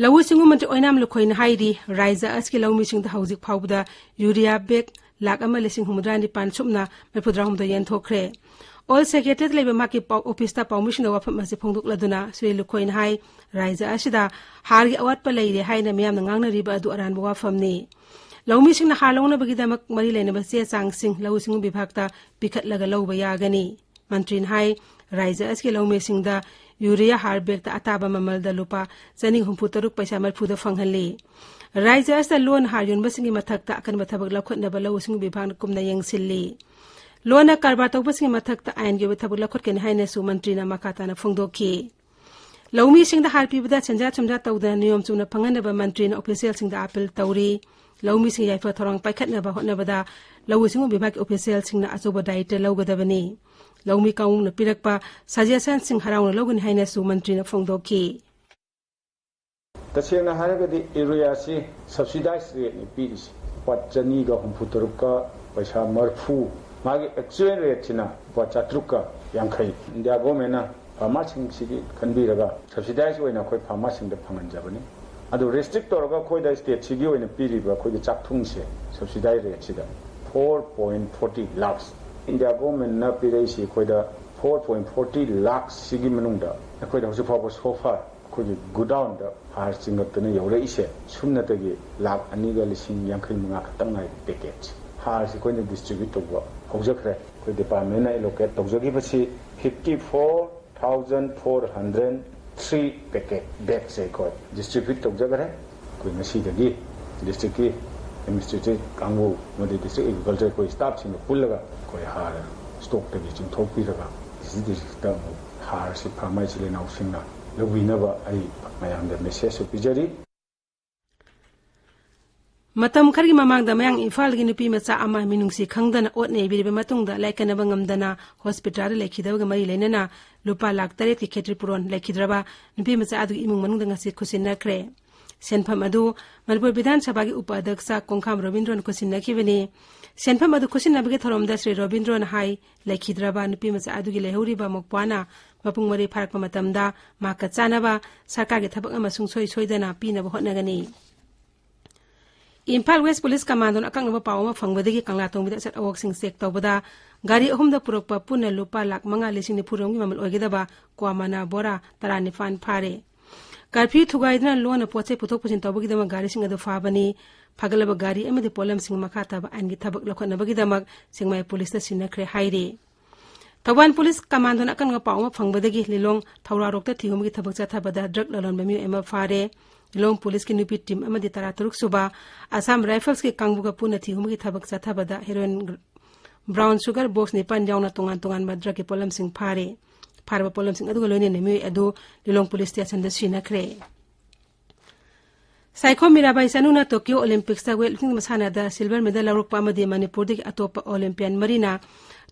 ꯂꯧꯎ ꯁꯤꯡꯎ ꯃꯟꯇ꯭ꯔꯤ ꯑꯣꯏꯅꯥꯝ ꯂꯨꯈꯣꯏꯅ ꯍꯥꯏꯔꯤ, ꯔꯥꯏꯖ ꯑꯁꯤꯒꯤ ꯂꯧꯃꯤꯁꯤꯡꯗ ꯍꯧꯖꯤꯛ ꯐꯥꯎꯕꯗ ꯌꯨꯔꯤꯌꯥ ꯕꯦꯒ ꯂꯥꯈ ꯑꯃ ꯂꯤꯁꯤꯡ ꯍꯨꯝꯐꯨꯇꯔꯥ ꯅꯤꯄꯥꯟ ꯁꯨꯞꯅ ꯃꯔꯤꯐꯨꯇꯔꯥ ꯍꯨꯝꯗꯣꯏ ꯌꯦꯟꯊꯣꯛꯈ꯭ꯔꯦ꯫ ꯑꯣꯜ ꯁꯦꯀ꯭ꯔꯦꯇꯔꯤꯌꯦꯠꯇ ꯂꯩꯕ ꯃꯍꯥꯛꯀꯤ ꯄꯥꯎ-, ꯑꯣꯐꯤꯁꯇ ꯄꯥꯎꯃꯤꯁꯤꯡꯅ ꯋꯥꯐꯝ ꯑꯁꯤ ꯐꯣꯡꯗꯣꯛꯂꯗꯨꯅ ꯁ꯭ꯔꯤ ꯂꯨꯈꯣꯏꯅ ꯍꯥꯏ, ꯔꯥꯏꯖ ꯑꯁꯤꯗ ꯍꯥꯔꯒꯤ ꯑꯋꯥꯠꯄ ꯂꯩꯔꯦ ꯍꯥꯏꯅ ꯃꯤꯌꯥꯝꯅ ꯉꯥꯡꯅꯔꯤꯕ ꯑꯗꯨ ꯑꯔꯥꯟꯕ ꯋꯥꯐꯝꯅꯤ꯫ ꯂꯧꯃꯤꯁꯤꯡꯅ ꯍꯥꯔ ꯂꯧꯅꯕꯒꯤꯗꯃꯛ ꯃꯔꯤ ꯂꯩꯅꯕ ꯆꯦ ꯆꯥꯡꯁꯤꯡ ꯂꯧꯎ ꯁꯤꯡꯎ ꯕꯤꯚꯥꯒꯇ ꯄꯤꯈꯠꯂꯒ ꯂꯧꯕ ꯌꯥꯒꯅꯤ꯫ ꯃꯟꯇ꯭ꯔꯤꯅ ꯍꯥꯏ, ꯔꯥꯏꯖ ꯑꯁꯤꯒꯤ ꯂꯧꯃꯤꯁꯤꯡꯗ ꯌꯨꯔꯤꯌꯥ ꯍꯥꯔ ꯕꯦꯒꯇ ꯑꯇꯥꯕ ꯃꯃꯜꯗ ꯂꯨꯄꯥ ꯆꯅꯤ ꯍꯨꯝꯐꯨ ꯇꯔꯨꯛ ꯄꯩꯁꯥ ꯃꯔꯤꯐꯨꯗ ꯐꯪꯍꯜꯂꯤ꯫ ꯔꯥꯏꯖ ꯑꯁꯤꯗ ꯂꯣꯟꯅ ꯍꯥꯔ ꯌꯣꯟꯕꯁꯤꯡꯒꯤ ꯃꯊꯛꯇ ꯑꯀꯟꯕ ꯊꯕꯛ ꯂꯧꯈꯠꯅꯕ ꯂꯧꯎ ꯁꯤꯡꯎ ꯕꯤꯚꯥꯒꯅ ꯀꯨꯞꯅ ꯌꯦꯡꯁꯤꯜꯂꯤ꯫ ꯂꯣꯟꯅ ꯀꯔꯕꯥꯔ ꯇꯧꯕꯁꯤꯡꯒꯤ ꯃꯊꯛꯇ ꯑꯥꯏꯟꯒꯤ ꯑꯣꯏꯕ ꯊꯕꯛ ꯂꯧꯈꯠꯀꯅꯤ ꯍꯥꯏꯅꯁꯨ ꯃꯟꯇ꯭ꯔꯤꯅ ꯃꯈꯥ ꯇꯥꯅ ꯐꯣꯡꯗꯣꯛꯈꯤ꯫ ꯂꯧꯃꯤꯁꯤꯡꯗ ꯍꯥꯔ ꯄꯤꯕꯗ ꯁꯦꯟꯖꯥ ꯊꯨꯝꯖꯥ ꯇꯧꯗꯅ ꯅꯤꯌꯣꯝ ꯆꯨꯝꯅ ꯐꯪꯍꯟꯅꯕ ꯃꯟꯇ꯭ꯔꯤꯅ ꯑꯣꯐꯤꯁꯤꯌꯦꯜꯁꯤꯡꯗ ꯑꯥꯄꯤꯜ ꯇꯧꯔꯤ꯫ ꯂꯧꯃꯤꯁꯤꯡ ꯌꯥꯏꯐ ꯊꯧꯔꯥꯡ ꯄꯥꯏꯈꯠꯅꯕ ꯍꯣꯠꯅꯕꯗ ꯂꯧꯎ ꯁꯤꯡꯎ ꯕꯤꯚꯥꯒꯀꯤ ꯑꯣꯐꯤꯁꯤꯌꯦꯜꯁꯤꯡꯅ ꯑꯆꯧꯕ ꯗꯥꯌꯤꯠꯇ ꯂꯧꯒꯗꯕꯅꯤ꯫ ꯂꯧꯃꯤ ꯀꯥꯡꯂꯨꯞꯅ ꯄꯤꯔꯛꯄ ꯁꯖꯦꯁꯟꯁꯤꯡ ꯍꯔꯥꯎꯅ ꯂꯧꯒꯅꯤ ꯍꯥꯏꯅꯁꯨ ꯃꯟꯇ꯭ꯔꯤꯅ ꯐꯣꯡꯗꯣꯛꯈꯤ꯫ ꯇꯁꯦꯡꯅ ꯍꯥꯏꯔꯒꯗꯤ ꯌꯨꯔꯤꯌꯥꯁꯤ ꯁꯕꯁꯤꯗꯥꯏꯁ ꯔꯦꯠꯅꯤ ꯄꯤꯔꯤꯁꯤ, ꯂꯨꯄꯥ ꯆꯅꯤꯒ ꯍꯨꯝꯐꯨ ꯇꯔꯨꯛꯀ ꯄꯩꯁꯥ ꯃꯔꯤꯐꯨ, ꯃꯥꯒꯤ ꯑꯦꯛꯆꯨꯋꯦꯜ ꯔꯦꯠꯁꯤꯅ ꯂꯨꯄꯥ ꯆꯥꯇ꯭ꯔꯨꯛꯀ ꯌꯥꯡꯈꯩ꯫ ꯏꯟꯗꯤꯌꯥ ꯒꯣꯔꯃꯦꯟꯅ ꯐꯥꯔꯃꯔꯁꯤꯡꯁꯤꯒꯤ ꯈꯟꯕꯤꯔꯒ ꯁꯕꯁꯤꯗꯥꯏꯁ ꯑꯣꯏꯅ ꯑꯩꯈꯣꯏ ꯐꯥꯔꯃꯔꯁꯤꯡꯗ ꯐꯪꯍꯟꯖꯕꯅꯤ꯫ ꯑꯗꯨ ꯔꯦꯁꯇ꯭ꯔꯤꯛ ꯇꯧꯔꯒ ꯑꯩꯈꯣꯏꯗ ꯁ꯭ꯇꯦꯠꯁꯤꯒꯤ ꯑꯣꯏꯅ ꯄꯤꯔꯤꯕ ꯑꯩꯈꯣꯏꯒꯤ ꯆꯥꯛꯊꯨꯝꯁꯦ ꯁꯕꯁꯤꯗꯥꯏꯁ ꯔꯦꯠꯁꯤꯗ four point forty lakhs India ꯒꯣꯔꯃꯦꯟꯅ ꯄꯤꯔꯛꯏꯁꯤ ꯑꯩꯈꯣꯏꯗ ꯐꯣꯔ ꯄꯣꯏꯟ ꯐꯣꯔꯇꯤ ꯂꯥꯛꯁꯤꯒꯤ ꯃꯅꯨꯡꯗ ꯑꯩꯈꯣꯏꯗ ꯍꯧꯖꯤꯛ ꯐꯥꯎꯕ so far ꯑꯩꯈꯣꯏꯒꯤ ꯒꯨꯗꯥꯎꯟꯗ ꯍꯥꯔ ꯆꯤꯡꯉꯛꯇꯅ ꯌꯧꯔꯛꯏꯁꯦ ꯁꯨꯞꯅꯇꯒꯤ ꯂꯥꯛ ꯑꯅꯤꯒ ꯂꯤꯁꯤꯡ ꯌꯥꯡꯈꯩ ꯃꯉꯥ ꯈꯛꯇꯪ ꯉꯥꯏꯔꯦ ꯄꯦꯀꯦꯠꯁꯦ꯫ ꯍꯥꯔꯁꯤ ꯑꯩꯈꯣꯏꯅ ꯗꯤꯁꯇ꯭ꯔꯤꯕ꯭ꯌꯨꯠ ꯇꯧꯕ ꯍꯧꯖꯈ꯭ꯔꯦ꯫ ꯑꯩꯈꯣꯏ ꯗꯤꯄꯥꯔꯠꯃꯦꯟꯅ ꯑꯦꯂꯣꯀꯦꯠ ꯇꯧꯖꯈꯤꯕꯁꯤ fifty four thousand four hundred three packet ꯕꯦꯒꯁꯦ ꯑꯩꯈꯣꯏ ꯗꯤꯁꯇ꯭ꯔꯤꯕ꯭ꯌꯨꯠ ꯇꯧꯖꯈ꯭ꯔꯦ꯫ ꯑꯩꯈꯣꯏ ꯉꯁꯤꯗꯒꯤ ꯗꯤꯁꯇ꯭ꯔꯤꯛꯀꯤ ꯑꯦꯗꯃꯤꯅꯤꯁꯇ꯭ꯔꯦꯇꯤꯚ ꯀꯥꯡꯕꯨ ꯑꯃꯗꯤ ꯗꯤꯁꯇ꯭ꯔꯤꯛ ꯑꯦꯒ꯭ꯔꯤꯀꯜꯆꯔ ꯑꯩꯈꯣꯏ ꯁ꯭ꯇꯥꯐꯁꯤꯡꯒ ꯄꯨꯜꯂꯒ ꯑꯩꯈꯣꯏ ꯍꯥꯔ ꯁ꯭ꯇꯣꯛꯇꯒꯤ ꯆꯤꯡꯊꯣꯛꯄꯤꯔꯒ ꯗꯤꯁꯇ꯭ꯔꯤꯛ ꯗꯤꯁꯇ꯭ꯔꯤꯛꯇ ꯑꯃꯨꯛ ꯍꯥꯔꯁꯤ ꯐꯥꯔꯃꯔ ꯏꯆꯤꯜ ꯏꯅꯥꯎꯁꯤꯡꯅ ꯂꯧꯕꯤꯅꯕ ꯑꯩ ꯃꯌꯥꯝꯗ ꯃꯦꯁꯦꯖꯁꯨ ꯄꯤꯖꯔꯤ꯫ ꯃꯇꯝ ꯈꯔꯒꯤ ꯃꯃꯥꯡꯗ ꯃꯌꯥꯡ ꯏꯝꯐꯥꯜꯒꯤ ꯅꯨꯄꯤ ꯃꯆꯥ ꯑꯃ ꯃꯤꯅꯨꯡꯁꯤ ꯈꯪꯗꯅ ꯑꯣꯠ ꯅꯩꯕꯤꯔꯕ ꯃꯇꯨꯡꯗ ꯂꯥꯏꯀꯠꯅꯕ ꯉꯝꯗꯅ ꯍꯣꯁꯄꯤꯇꯥꯜꯗ ꯂꯩꯈꯤꯗꯕꯒ ꯃꯔꯤ ꯂꯩꯅꯅ ꯂꯨꯄꯥ ꯂꯥꯈ ꯇꯔꯦꯠꯀꯤ ꯈꯦꯇ꯭ꯔꯤꯄꯨꯔꯣꯟ ꯂꯩꯈꯤꯗ꯭ꯔꯕ ꯅꯨꯄꯤ ꯃꯆꯥ ꯑꯗꯨꯒꯤ ꯏꯃꯨꯡ ꯃꯅꯨꯡꯗ ꯉꯁꯤ ꯈꯨꯠꯁꯤꯟꯅꯈ꯭ꯔꯦ꯫ ꯁꯦꯟꯐꯝ ꯑꯗꯨ ꯃꯅꯤꯄꯨꯔ ꯕꯤꯙꯥꯟ ꯁꯚꯥꯒꯤ ꯎꯄ ꯑꯗ꯭ꯌꯛꯁ ꯀꯣꯡꯈꯥꯝ ꯔꯣꯕꯤꯟꯗ꯭ꯔꯣꯅ ꯈꯨꯠꯁꯤꯟꯅꯈꯤꯕꯅꯤ꯫ ꯁꯦꯟꯐꯝ ꯑꯗꯨ ꯈꯨꯠꯁꯤꯟꯅꯕꯒꯤ ꯊꯧꯔꯝꯗ ꯁ꯭ꯔꯤ ꯔꯣꯕꯤꯟꯗ꯭ꯔꯣꯅ ꯍꯥꯏ, ꯂꯩꯈꯤꯗ꯭ꯔꯕ ꯅꯨꯄꯤ ꯃꯆꯥ ꯑꯗꯨꯒꯤ ꯂꯩꯍꯧꯔꯤꯕ ꯃꯧꯄ꯭ꯋꯥꯅ ꯃꯄꯨꯡ ꯃꯔꯩ ꯐꯥꯔꯛꯄ ꯃꯇꯝꯗ ꯃꯍꯥꯛꯀ ꯆꯥꯟꯅꯕ ꯁꯔꯀꯥꯔꯒꯤ ꯊꯕꯛ ꯑꯃ ꯁꯨꯡꯁꯣꯏ ꯁꯣꯏꯗꯅ ꯄꯤꯅꯕ ꯍꯣꯠꯅꯒꯅꯤ꯫ ꯏꯝꯐꯥꯜ ꯋꯦꯁ ꯄꯨꯂꯤꯁ ꯀꯃꯥꯟꯗꯣꯅ ꯑꯀꯛꯅꯕ ꯄꯥꯎ ꯑꯃ ꯐꯪꯕꯗꯒꯤ ꯀꯪꯂꯥꯇꯣꯡꯕꯤꯗ ꯑꯆꯠ ꯑꯋꯣꯛꯁꯤꯡ ꯆꯦꯛ ꯇꯧꯕꯗ ꯒꯥꯔꯤ ꯑꯍꯨꯝꯗ ꯄꯨꯔꯛꯄ ꯄꯨꯟꯅ ꯂꯨꯄꯥ ꯂꯥꯈ ꯃꯉꯥ ꯂꯤꯁꯤꯡ ꯅꯤꯐꯨꯔꯣꯝꯒꯤ ꯃꯃꯜ ꯑꯣꯏꯒꯗꯕ ꯀ꯭ꯋꯥ ꯃꯅꯥ ꯕꯣꯔꯥ ꯇꯔꯥꯅꯤꯄꯥꯟ ꯐꯥꯔꯦ꯫ ꯀꯔꯐ꯭ꯌꯨ ꯊꯨꯒꯥꯏꯗꯨꯅ ꯂꯣꯟꯅ ꯄꯣꯠ ꯆꯩ ꯄꯨꯊꯣꯛ ꯄꯨꯁꯤꯟ ꯇꯧꯕꯒꯤꯗꯃꯛ ꯒꯥꯔꯤꯁꯤꯡ ꯑꯗꯨ ꯐꯥꯕꯅꯤ꯫ ꯐꯥꯒꯠꯂꯕ ꯒꯥꯔꯤ ꯑꯃꯗꯤ ꯄꯣꯠꯂꯝꯁꯤꯡ ꯃꯈꯥ ꯇꯥꯕ ꯑꯥꯏꯟꯒꯤ ꯊꯕꯛ ꯂꯧꯈꯠꯅꯕꯒꯤꯗꯃꯛ ꯁꯦꯛꯃꯥꯏ ꯄꯨꯂꯤꯁꯇ ꯁꯤꯟꯅꯈ꯭ꯔꯦ ꯍꯥꯏꯔꯤ꯫ ꯊꯧꯕꯥꯜ ꯄꯨꯂꯤꯁ ꯀꯃꯥꯟꯗꯣꯅ ꯑꯀꯟꯕ ꯄꯥꯎ ꯑꯃ ꯐꯪꯕꯗꯒꯤ ꯂꯤꯂꯣꯡ ꯊꯧꯔꯥꯔꯣꯛꯇ ꯊꯤꯍꯨꯝꯒꯤ ꯊꯕꯛ ꯆꯠꯊꯕꯗ ꯗ꯭ꯔꯒ ꯂꯂꯣꯟꯕ ꯃꯤꯑꯣꯏ ꯑꯃ ꯐꯥꯔꯦ꯫ ꯂꯤꯂꯣꯡ ꯄꯨꯂꯤꯁꯀꯤ ꯅꯨꯄꯤ ꯇꯤꯝ ꯑꯃꯗꯤ ꯇꯔꯥꯇꯔꯨꯛ ꯁꯨꯕ ꯑꯁꯥꯝ ꯔꯥꯏꯐꯜꯁꯀꯤ ꯀꯥꯡꯕꯨꯒ ꯄꯨꯟꯅ ꯊꯤꯍꯨꯝꯒꯤ ꯊꯕꯛ ꯆꯠꯊꯕꯗ ꯍꯦꯔꯣꯏꯟ ꯕ꯭ꯔꯥꯎꯟ ꯁꯨꯒꯔ ꯕꯣꯛꯁ ꯅꯤꯄꯥꯟ ꯌꯥꯎꯅ ꯇꯣꯉꯥꯟ ꯇꯣꯉꯥꯟꯕ ꯗ꯭ꯔꯒꯀꯤ ꯄꯣꯠꯂꯝꯁꯤꯡ ꯐꯥꯔꯦ꯫ ꯐꯥꯔꯕ ꯄꯣꯠꯂꯝꯁꯤꯡ ꯑꯗꯨꯒ ꯂꯣꯏꯅꯅ ꯃꯤꯑꯣꯏ ꯑꯗꯨ ꯂꯤꯂꯣꯡ ꯄꯨꯂꯤꯁ ꯁ꯭ꯇꯦꯁꯟꯗ ꯁꯤꯟꯅꯈ꯭ꯔꯦ꯫ ꯁꯥꯏꯈꯣꯝ ꯃꯤꯔꯥꯕꯥꯏ ꯆꯅꯨꯅ ꯇꯣꯀꯤꯌꯣ ꯑꯣꯂꯤꯝꯄꯤꯛꯁꯇ ꯋꯦꯠ ꯂꯤꯐꯇꯤꯡ ꯃꯁꯥꯟꯅꯗ ꯁꯤꯜꯚꯔ ꯃꯦꯗꯜ ꯂꯧꯔꯛꯄ ꯑꯃꯗꯤ ꯃꯅꯤꯄꯨꯔꯗꯒꯤ ꯑꯇꯣꯞꯄ ꯑꯣꯂꯤꯝꯄꯤꯌꯥꯟ ꯃꯔꯤꯅ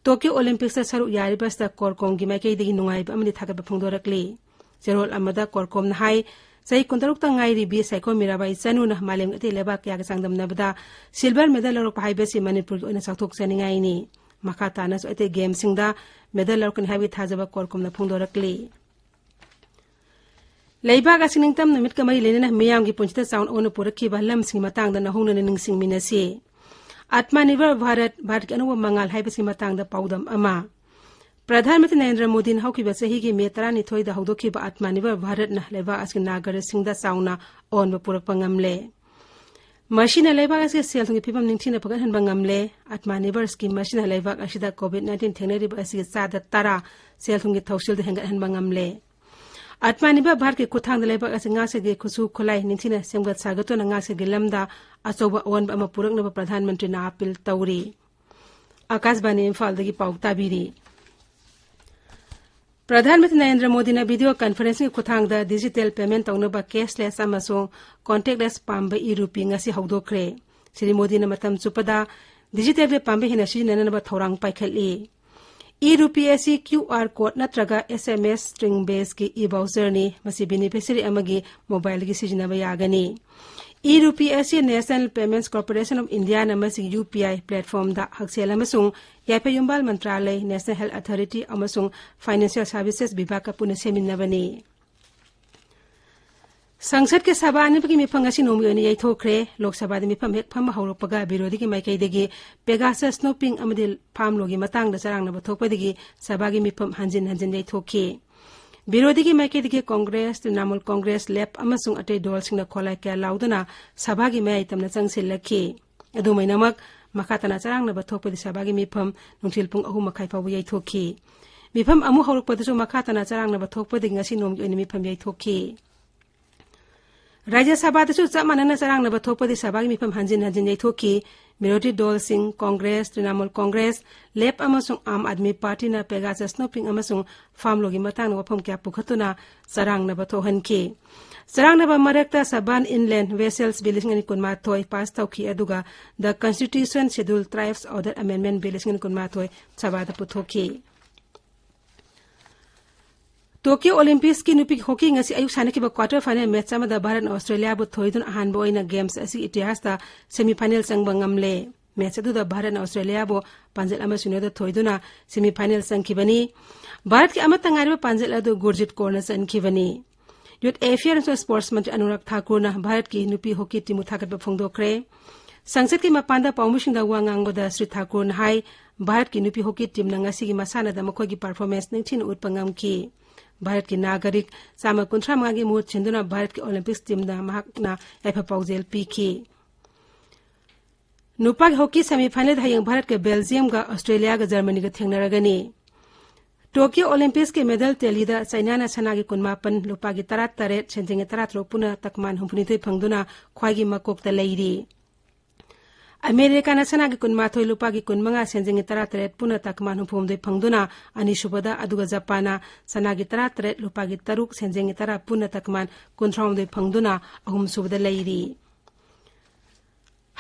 ꯇꯣꯀꯤꯌꯣ ꯑꯣꯂꯤꯝꯄꯤꯛꯁꯇ ꯁꯔꯨꯛ ꯌꯥꯔꯤꯕ ꯑꯁꯤꯗ ꯀꯣꯔꯀꯣꯝꯒꯤ ꯃꯥꯏꯀꯩꯗꯒꯤ ꯅꯨꯡꯉꯥꯏꯕ ꯑꯃꯗꯤ ꯊꯥꯒꯠꯄ ꯐꯣꯡꯗꯣꯔꯛꯂꯤ꯫ ꯆꯦꯔꯣꯜ ꯑꯃꯗ ꯀꯣꯔꯀꯣꯝꯅ ꯍꯥꯏ, ꯆꯍꯤ ꯀꯨꯟꯇꯔꯨꯛꯇ ꯉꯥꯏꯔꯤꯕꯤ ꯁꯥꯏꯈꯣꯝ ꯃꯤꯔꯥꯕꯥꯏ ꯆꯅꯨꯅ ꯃꯥꯂꯦꯝꯒꯤ ꯑꯇꯩ ꯂꯩꯕꯥꯛ ꯀꯌꯥꯒ ꯆꯥꯡꯗꯝꯅꯕꯗ ꯁꯤꯜꯚꯔ ꯃꯦꯗꯜ ꯂꯧꯔꯛꯄ ꯍꯥꯏꯕꯁꯤ ꯃꯅꯤꯄꯨꯔꯒꯤ ꯑꯣꯏꯅ ꯆꯥꯎꯊꯣꯛꯆꯅꯤꯡꯉꯥꯏꯅꯤ꯫ ꯃꯈꯥ ꯇꯥꯅꯁꯨ ꯑꯇꯩ ꯒꯦꯝꯁꯤꯡꯗ ꯃꯦꯗꯜ ꯂꯧꯔꯛꯀꯅꯤ ꯍꯥꯏꯕꯒꯤ ꯊꯥꯖꯕ ꯀꯣꯔꯀꯣꯝꯅ ꯐꯣꯡꯗꯣꯔꯛꯂꯤ꯫ ꯂꯩꯕꯥꯛ ꯑꯁꯤ ꯅꯤꯡꯇꯝ ꯅꯨꯃꯤꯠꯀ ꯃꯔꯤ ꯂꯩꯅꯅ ꯃꯤꯌꯥꯝꯒꯤ ꯄꯨꯟꯁꯤꯗ ꯆꯥꯎꯅ ꯑꯑꯣꯟꯕ ꯄꯨꯔꯛꯈꯤꯕ ꯂꯝꯁꯤꯡꯒꯤ ꯃꯇꯥꯡꯗ ꯅꯧꯍꯧꯅꯅ ꯅꯤꯡꯁꯤꯡꯃꯤꯟꯅꯁꯤ꯫ ꯑꯥꯇꯃꯥꯅꯤꯔꯚꯔ ꯚꯥꯔꯠ, ꯚꯥꯔꯠꯀꯤ ꯑꯅꯧꯕ ꯃꯉꯥꯜ ꯍꯥꯏꯕꯁꯤꯒꯤ ꯃꯇꯥꯡꯗ ꯄꯥꯎꯗꯝ ꯑꯃ꯫ ꯄ꯭ꯔꯙꯥꯟ ꯃꯟꯇ꯭ꯔꯤ ꯅꯔꯦꯟꯗ꯭ꯔ ꯃꯣꯗꯤꯅ ꯍꯧꯈꯤꯕ ꯆꯍꯤꯒꯤ ꯃꯦ ꯇꯔꯥꯅꯤꯊꯣꯏꯗ ꯍꯧꯗꯣꯛꯈꯤꯕ ꯑꯥꯇꯃꯥꯅꯤꯔꯚꯔ ꯚꯥꯔꯠꯅ ꯂꯩꯕꯥꯛ ꯑꯁꯤꯒꯤ ꯅꯥꯒꯔꯤꯛꯁꯤꯡꯗ ꯆꯥꯎꯅ ꯑꯑꯣꯟꯕ ꯄꯨꯔꯛꯄ ꯉꯝꯂꯦ꯫ ꯃꯁꯤꯅ ꯂꯩꯕꯥꯛ ꯑꯁꯤꯒꯤ ꯁꯦꯜ ꯊꯨꯝꯒꯤ ꯐꯤꯕꯝ ꯅꯤꯡꯊꯤꯅ ꯐꯒꯠꯍꯟꯕ ꯉꯝꯂꯦ꯫ ꯑꯥꯇꯃꯥꯅꯤꯔꯚꯔ ꯁ꯭ꯀꯤꯝ ꯑꯁꯤꯅ ꯂꯩꯕꯥꯛ ꯑꯁꯤꯗ ꯀꯣꯚꯤꯗ ꯅꯥꯏꯟꯇꯤꯟ ꯊꯦꯡꯅꯔꯤꯕ ꯑꯁꯤꯒꯤ ꯆꯥꯗ ꯇꯔꯥ ꯁꯦꯜ ꯊꯨꯝꯒꯤ ꯊꯧꯁꯤꯜꯗ ꯍꯦꯟꯒꯠꯍꯟꯕ ꯉꯝꯂꯦ꯫ ꯑꯥꯇꯃꯥꯅꯤꯔꯚꯔ ꯚꯥꯔꯠꯀꯤ ꯈꯨꯠꯊꯥꯡꯗ ꯂꯩꯕꯥꯛ ꯑꯁꯤ ꯉꯥꯛꯁꯦꯜꯒꯤ ꯈꯨꯠꯁꯨ ꯈꯨꯠꯂꯥꯏ ꯅꯤꯡꯊꯤꯅ ꯁꯦꯝꯒꯠ ꯁꯥꯒꯠꯇꯨꯅ ꯉꯥꯛꯁꯦꯜꯒꯤ ꯂꯝꯗ ꯑꯆꯧꯕ ꯑꯑꯣꯟꯕ ꯑꯃ ꯄꯨꯔꯛꯅꯕ ꯄ꯭ꯔꯙꯥꯟ ꯃꯟꯇ꯭ꯔꯤꯅ ꯑꯥꯄꯤꯜ ꯇꯧꯔꯤ꯫ ꯑꯥꯀꯥꯁꯕꯥꯅꯤ ꯏꯝꯐꯥꯜꯗꯒꯤ ꯄꯥꯎ ꯇꯥꯕꯤꯔꯤ꯫ ꯄ꯭ꯔꯙꯥꯟ ꯃꯟꯇ꯭ꯔꯤ ꯅꯔꯦꯟꯗ꯭ꯔ ꯃꯣꯗꯤꯅ ꯚꯤꯗꯤꯑꯣ ꯀꯟꯐꯔꯦꯟꯁꯤꯡꯒꯤ ꯈꯨꯠꯊꯥꯡꯗ ꯗꯤꯖꯤꯇꯦꯜ ꯄꯦꯃꯦꯟ ꯇꯧꯅꯕ ꯀꯦꯁꯂꯦꯁ ꯑꯃꯁꯨꯡ ꯀꯣꯟꯇꯦꯛꯂꯦꯁ ꯄꯥꯝꯕ ꯏ ꯔꯨꯄꯤ ꯉꯁꯤ ꯍꯧꯗꯣꯛꯈ꯭ꯔꯦ꯫ ꯁ꯭ꯔꯤ ꯃꯣꯗꯤꯅ ꯃꯇꯝ ꯆꯨꯞꯄꯗ ꯗꯤꯖꯤꯇꯦꯜꯒꯤ ꯄꯥꯝꯕꯩ ꯍꯦꯟꯅ ꯁꯤꯖꯤꯟꯅꯅꯕ ꯊꯧꯔꯥꯡ ꯄꯥꯏꯈꯠꯂꯤ꯫ ꯏ ꯔꯨꯄꯤ ꯑꯁꯤ ꯀ꯭ꯌꯨ ꯑꯥꯔ ꯀꯣꯗ ꯅꯠꯇ꯭ꯔꯒ ꯑꯦꯁ ꯑꯦꯝ ꯑꯦꯁ ꯁ꯭ꯇ꯭ꯔꯤꯡ ꯕꯦꯁꯀꯤ ꯏ ꯚꯥꯎꯆꯔꯅꯤ꯫ ꯃꯁꯤ ꯕꯦꯅꯤꯐꯤꯁꯔꯤ ꯑꯃꯒꯤ ꯃꯣꯕꯥꯏꯜꯗꯒꯤ ꯁꯤꯖꯤꯟꯅꯕ ꯌꯥꯒꯅꯤ꯫ ꯏ ꯔꯨꯄꯤ ꯑꯁꯤ National Payments Corporation of Indiaꯅ ꯃꯁꯤꯒꯤ ꯌꯨ ꯄꯤ ꯑꯥꯏ ꯄ꯭ꯂꯦꯠꯐꯣꯝꯗ ꯍꯛꯁꯦꯜ ꯑꯃꯁꯨꯡ ꯌꯥꯏꯐ ꯌꯨꯝꯕꯥꯜ ꯃꯟꯇ꯭ꯔꯥꯂꯌ, National Health Authority ꯑꯃꯁꯨꯡ Financial Services ꯕꯤꯚꯥꯒꯀ ꯄꯨꯟꯅ ꯁꯦꯝꯃꯤꯟꯅꯕꯅꯤ꯫ ꯁꯪꯁꯠꯀꯤ ꯁꯚꯥ ꯑꯅꯤꯃꯛꯀꯤ ꯃꯤꯐꯝ ꯉꯁꯤ ꯅꯣꯡꯃꯒꯤ ꯑꯣꯏꯅ ꯌꯩꯊꯣꯛꯈ꯭ꯔꯦ꯫ ꯂꯣꯛ ꯁꯚꯥꯗ ꯃꯤꯐꯝ ꯍꯦꯛ ꯐꯝꯕ ꯍꯧꯔꯛꯄꯒ ꯕꯤꯔꯣꯙꯤꯒꯤ ꯃꯥꯏꯀꯩꯗꯒꯤ ꯄꯦꯒꯥꯁꯁ ꯁ꯭ꯅꯣꯄꯤꯡ ꯑꯃꯗꯤ ꯐꯥꯔꯝ ꯂꯣꯒꯤ ꯃꯇꯥꯡꯗ ꯆꯔꯥꯡꯅꯕ ꯊꯣꯛꯄꯗꯒꯤ ꯁꯚꯥꯒꯤ ꯃꯤꯐꯝ ꯍꯟꯖꯤꯟ ꯍꯟꯖꯤꯟ ꯌꯩꯊꯣꯛꯈꯤ꯫ ꯕꯤꯔꯣꯙꯤꯒꯤ ꯃꯥꯏꯀꯩꯗꯒꯤ ꯀꯣꯡꯒ꯭ꯔꯦꯁ, ꯇ꯭ꯔꯤꯅꯥꯃꯨꯜ ꯀꯣꯡꯒ꯭ꯔꯦꯁ, ꯂꯦꯞ ꯑꯃꯁꯨꯡ ꯑꯇꯩ ꯗꯣꯜꯁꯤꯡꯅ ꯈꯣꯜꯂꯥꯏ ꯀꯌꯥ ꯂꯥꯎꯗꯨꯅ ꯁꯚꯥꯒꯤ ꯃꯌꯥꯏ ꯇꯝꯅ ꯆꯪꯁꯤꯜꯂꯛꯈꯤ꯫ ꯑꯗꯨꯃꯥꯏꯅꯃꯛ ꯃꯈꯥ ꯇꯥꯅ ꯆꯔꯥꯡꯅꯕ ꯊꯣꯛꯄꯗꯤ ꯁꯚꯥꯒꯤ ꯃꯤꯐꯝ ꯅꯨꯡꯊꯤꯜ ꯄꯨꯡ ꯑꯍꯨꯝ ꯃꯈꯥꯏ ꯐꯥꯎꯕ ꯌꯩꯊꯣꯛꯈꯤ꯫ ꯃꯤꯐꯝ ꯑꯃꯨꯛ ꯍꯧꯔꯛꯄꯗꯁꯨ ꯃꯈꯥ ꯇꯥꯅ ꯆꯔꯥꯡꯅꯕ ꯊꯣꯛꯄꯗꯒꯤ ꯉꯁꯤ ꯅꯣꯡꯃꯒꯤ ꯑꯣꯏꯅ ꯃꯤꯐꯝ ꯌꯩꯊꯣꯛꯈꯤ꯫ ꯔꯥꯖ꯭ꯌ ꯁꯚꯥꯗꯁꯨ ꯆꯞ ꯃꯥꯟꯅꯅ ꯆꯔꯥꯡꯅꯕ ꯊꯣꯛꯄꯗꯤ ꯁꯚꯥꯒꯤ ꯃꯤꯐꯝ ꯍꯟꯖꯤꯟ ꯍꯟꯖꯤꯟ ꯌꯩꯊꯣꯛꯈꯤ꯫ ꯕꯤꯔꯣꯙꯤ ꯗꯣꯜꯁꯤꯡ, ꯀꯣꯡꯒ꯭ꯔꯦꯁ, ꯇ꯭ꯔꯤꯅꯥꯃꯨꯜ ꯀꯣꯡꯒ꯭ꯔꯦꯁ, ꯂꯦꯞ ꯑꯃꯁꯨꯡ ꯑꯥꯝ ꯑꯥꯗꯃꯤ ꯄꯥꯔꯇꯤꯅ ꯄꯦꯒꯥꯁꯁ ꯁ꯭ꯅꯣꯄꯤꯡ ꯑꯃꯁꯨꯡ ꯐꯥꯔꯝ ꯂꯣꯒꯤ ꯃꯇꯥꯡꯗ ꯋꯥꯐꯝ ꯀꯌꯥ ꯄꯨꯈꯠꯇꯨꯅ ꯆꯔꯥꯡꯅꯕ ꯊꯣꯛꯍꯟꯈꯤ꯫ ꯆꯔꯥꯡꯅꯕ ꯃꯔꯛꯇ Sabaan Inland Vessels Bill ꯂꯤꯁꯤꯡ ꯑꯅꯤ ꯀꯨꯟꯃꯥꯊꯣꯏ ꯄꯥꯁ ꯇꯧꯈꯤ, ꯑꯗꯨꯒ The Constitution Scheduled Tribes Order Amendment Bill ꯂꯤꯁꯤꯡ ꯑꯅꯤ ꯀꯨꯟꯃꯥꯊꯣꯏ ꯁꯚꯥꯗ ꯄꯨꯊꯣꯛꯈꯤ꯫ ꯇꯣꯀꯤꯌꯣ ꯑꯣꯂꯤꯝꯄꯤꯛꯁꯀꯤ ꯅꯨꯄꯤ ꯍꯣꯀꯤ ꯉꯁꯤ ꯑꯌꯨꯛ ꯁꯥꯟꯅꯈꯤꯕ ꯀ꯭ꯋꯥꯇꯔ ꯐꯥꯏꯅꯦꯜ ꯃꯦꯆ ꯑꯃꯗ ꯚꯥꯔꯠꯅ ꯑꯣꯁꯇ꯭ꯔꯦꯂꯤꯌꯥꯕꯨ ꯊꯣꯏꯗꯨꯅ ꯑꯍꯥꯟꯕ ꯑꯣꯏꯅ ꯒꯦꯝꯁ ꯑꯁꯤꯒꯤ ꯏꯇꯤꯍꯥꯁꯇ ꯁꯦꯃꯤꯐꯥꯏꯅꯦꯜ ꯆꯪꯕ ꯉꯝꯂꯦ꯫ ꯃꯦꯆ ꯑꯗꯨꯗ ꯚꯥꯔꯠꯅ ꯑꯣꯁꯇ꯭ꯔꯦꯂꯤꯌꯥꯕꯨ ꯄꯥꯟꯖꯜ ꯑꯃ ꯁꯤꯅꯣꯗ ꯊꯣꯏꯗꯨꯅ ꯁꯦꯃꯤꯐꯥꯏꯅꯦꯜ ꯆꯪꯈꯤꯕꯅꯤ꯫ ꯚꯥꯔꯠꯀꯤ ꯑꯃꯠꯇ ꯉꯥꯏꯔꯕ ꯄꯥꯟꯖꯜ ꯑꯗꯨ ꯒꯨꯔꯖꯤꯠ ꯀꯣꯔꯅ ꯆꯟꯈꯤꯕꯅꯤ꯫ ꯌꯨꯠ ꯑꯦꯐꯤꯌꯔ ꯑꯃꯁꯨꯡ ꯁ꯭ꯄꯣꯔꯠꯁ ꯃꯟꯇ꯭ꯔꯤ ꯑꯅꯨꯔꯥꯒ ꯊꯥꯀꯨꯔꯅ ꯚꯥꯔꯠꯀꯤ ꯅꯨꯄꯤ ꯍꯣꯀꯤ ꯇꯤꯝꯕꯨ ꯊꯥꯒꯠꯄ ꯐꯣꯡꯗꯣꯛꯈ꯭ꯔꯦ꯫ ꯁꯪꯁꯠꯀꯤ ꯃꯄꯥꯟꯗ ꯄꯥꯎꯃꯤꯁꯤꯡꯗ ꯋꯥ ꯉꯥꯡꯕꯗ ꯁ꯭ꯔꯤ ꯊꯥꯀꯨꯔꯅ ꯍꯥꯏ, ꯚꯥꯔꯠꯀꯤ ꯅꯨꯄꯤ ꯍꯣꯀꯤ ꯇꯤꯝꯅ ꯉꯁꯤꯒꯤ ꯃꯁꯥꯟꯅꯗ ꯃꯈꯣꯏꯒꯤ ꯄꯔꯐꯣꯔꯃꯦꯟꯁ ꯅꯤꯡꯊꯤꯅ ꯎꯠꯄ ꯉꯝꯈꯤ꯫ ꯚꯥꯔꯠꯀꯤ ꯅꯥꯒꯔꯤꯛ ꯆꯥꯝꯃ ꯀꯨꯟꯊ꯭ꯔꯥ ꯃꯉꯥꯒꯤ ꯃꯍꯨꯠ ꯁꯤꯟꯗꯨꯅ ꯚꯥꯔꯠꯀꯤ ꯑꯣꯂꯤꯝꯄꯤꯛꯁ ꯇꯤꯝꯗ ꯃꯍꯥꯛꯅ ꯌꯥꯏꯐ ꯄꯥꯎꯖꯦꯜ ꯄꯤꯈꯤ꯫ ꯅꯨꯄꯥꯒꯤ ꯍꯣꯀꯤ ꯁꯦꯃꯤꯐꯥꯏꯅꯦꯜꯗ ꯍꯌꯦꯡ ꯚꯥꯔꯠꯀ ꯕꯦꯜꯖꯤꯌꯝꯒ ꯑꯣꯁꯇ꯭ꯔꯦꯂꯤꯌꯥꯒ ꯖꯔꯃꯅꯤꯒ ꯊꯦꯡꯅꯔꯒꯅꯤ꯫ ꯇꯣꯀꯤꯌꯣ ꯑꯣꯂꯤꯝꯄꯤꯛꯁꯀꯤ ꯃꯦꯗꯜ ꯇꯦꯂꯤꯗ ꯆꯥꯏꯅꯥꯅ ꯁꯅꯥꯒꯤ ꯀꯨꯟꯃꯥꯄꯟ, ꯂꯨꯄꯥꯒꯤ ꯇꯔꯥꯇꯔꯦꯠ, ꯁꯦꯟꯖꯦꯡꯒꯤ ꯇꯔꯥꯇꯔꯨꯛ ꯄꯨꯟꯅ ꯇꯀꯃꯥꯟ ꯍꯨꯝꯐꯨꯅꯤꯊꯣꯏ ꯐꯪꯗꯨꯅ ꯈ꯭ꯋꯥꯏꯒꯤ ꯃꯀꯣꯛꯇ ꯂꯩꯔꯤ꯫ ꯑꯃꯦꯔꯤꯀꯥꯅ ꯁꯅꯥꯒꯤ ꯀꯨꯟꯃꯥꯊꯣꯏ, ꯂꯨꯄꯥꯒꯤ ꯀꯨꯟꯃꯉꯥ, ꯁꯦꯟꯖꯦꯡꯒꯤ ꯇꯔꯥꯇꯔꯦꯠ ꯄꯨꯟꯅ ꯇꯀꯃꯥꯟ ꯍꯨꯝꯐꯨꯍꯨꯝꯗꯣꯏ ꯐꯪꯗꯨꯅ ꯑꯅꯤꯁꯨꯕꯗ, ꯑꯗꯨꯒ ꯖꯄꯥꯟꯅ ꯁꯅꯥꯒꯤ ꯇꯔꯥꯇꯔꯦꯠ, ꯂꯨꯄꯥꯒꯤ ꯇꯔꯨꯛ, ꯁꯦꯟꯖꯦꯡꯒꯤ ꯇꯔꯥ ꯄꯨꯟꯅ ꯇꯀꯃꯥꯟ ꯀꯨꯟꯊ꯭ꯔꯥꯍꯨꯝꯗꯣꯏ ꯐꯪꯗꯨꯅ ꯑꯍꯨꯝꯁꯨꯕꯗ ꯂꯩꯔꯤ꯫